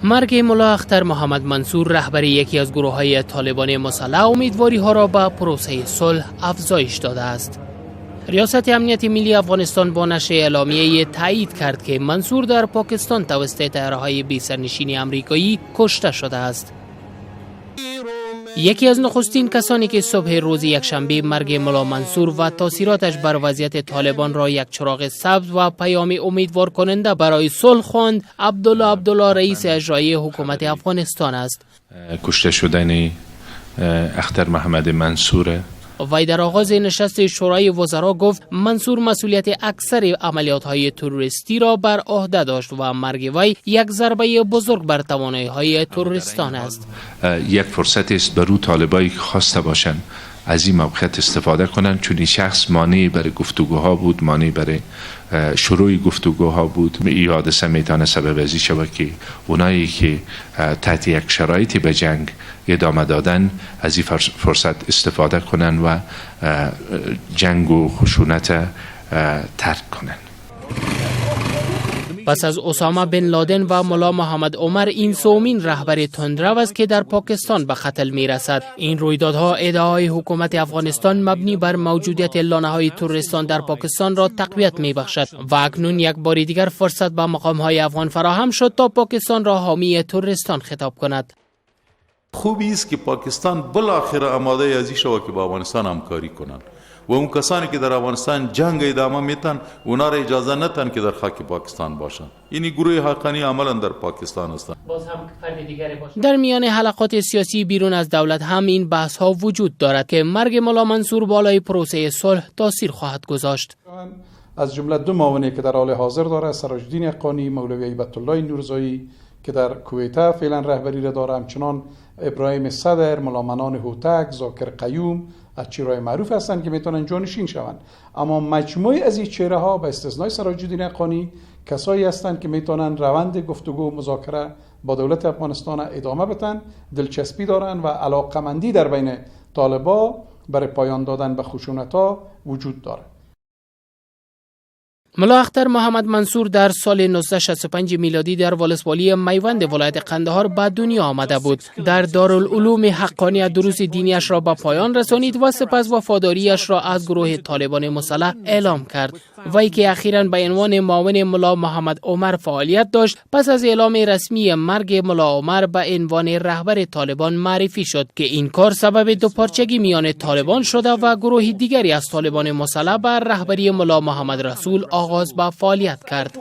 مرگ ملا اختر محمد منصور، رهبر یکی از گروه های طالبان مسلح، امیدواری ها را به پروسه صلح افزایش داده است. ریاست امنیت ملی افغانستان با نشر اعلامیه تایید کرد که منصور در پاکستان توسط طیاره‌های بی‌سرنشین امریکایی کشته شده است. یکی از نخستین کسانی که صبح روز یکشنبه مرگ ملا منصور و تاثیراتش بر وضعیت طالبان را یک چراغ سبز و پیام امیدوار کننده برای صلح خواند، عبدالله عبدالله، رئیس اجرایی حکومت افغانستان است. کشته شدن اختر محمد منصور. وی در آغاز نشست شورای وزرا گفت منصور مسئولیت اکثر عملیات های تروریستی را بر عهده داشت و مرگ وی یک ضربه بزرگ بر توانایی های تروریستان است. یک فرصت است برو طالبایی که خواسته باشند از این موقعیت استفاده کنند، چون این شخص مانع برای گفتگوها بود، مانع برای شروع گفتگوها بود. این حادثه میتونه سبب ازی شود که اونایی که تحت یک شرایطی به جنگ ادامه دادن، از این فرصت استفاده کنن و جنگ و خشونت ترک کنن. پس از اسامه بن لادن و ملا محمد عمر، این سومین رهبر تندرو است که در پاکستان به قتل می رسد. این رویدادها ادعای حکومت افغانستان مبنی بر موجودیت لانه های تروریستان در پاکستان را تقویت می بخشد و اکنون یک بار دیگر فرصت به مقام های افغان فراهم شد تا پاکستان را حامی تروریستان خطاب کند. خوبی است که پاکستان بالاخره آماده ازی شود که با افغانستان همکاری کنند و اون کسانی که در افغانستان جنگ ادامه میتن، اونا را اجازه نتن که در خاک پاکستان باشند. اینی گروه حقانی عملا در پاکستان هستند. در میان حلقات سیاسی بیرون از دولت هم این بحث ها وجود دارد که مرگ ملا منصور بالای پروسه صلح تاثیر خواهد گذاشت. از جمله دو معاونی که در حال حاضر داره، سراج الدین حقانی، مولوی هیبت الله نورزایی که در کویته فعلا رهبری را داره، همچنان ابراهیم صدر، ملا منان هوتک، ذاکر قیوم از چهره‌های معروف هستند که میتونن جانشین شوند. اما مجموعه از این چهره ها به استثنای سراج الدین حقانی کسایی هستند که میتونن روند گفتگو و مذاکره با دولت افغانستان ادامه بدن، دلچسپی دارن و علاقمندی در بین طالبا برای پایان دادن به خشونت ها وجود داره. ملا اختر محمد منصور در سال 1965 میلادی در ولسوالی میوند ولایت قندهار به دنیا آمده بود. در دارالعلوم حقانیه دروس دینیش را به پایان رسانید و سپس وفاداریش را از گروه طالبان مسلح اعلام کرد. وی که اخیرا به عنوان معاون ملا محمد عمر فعالیت داشت، پس از اعلام رسمی مرگ ملا عمر به عنوان رهبر طالبان معرفی شد که این کار سبب دوپارچگی میان طالبان شده و گروه دیگری از طالبان مسلح به رهبری ملا محمد رسول آغاز به فعالیت کرد.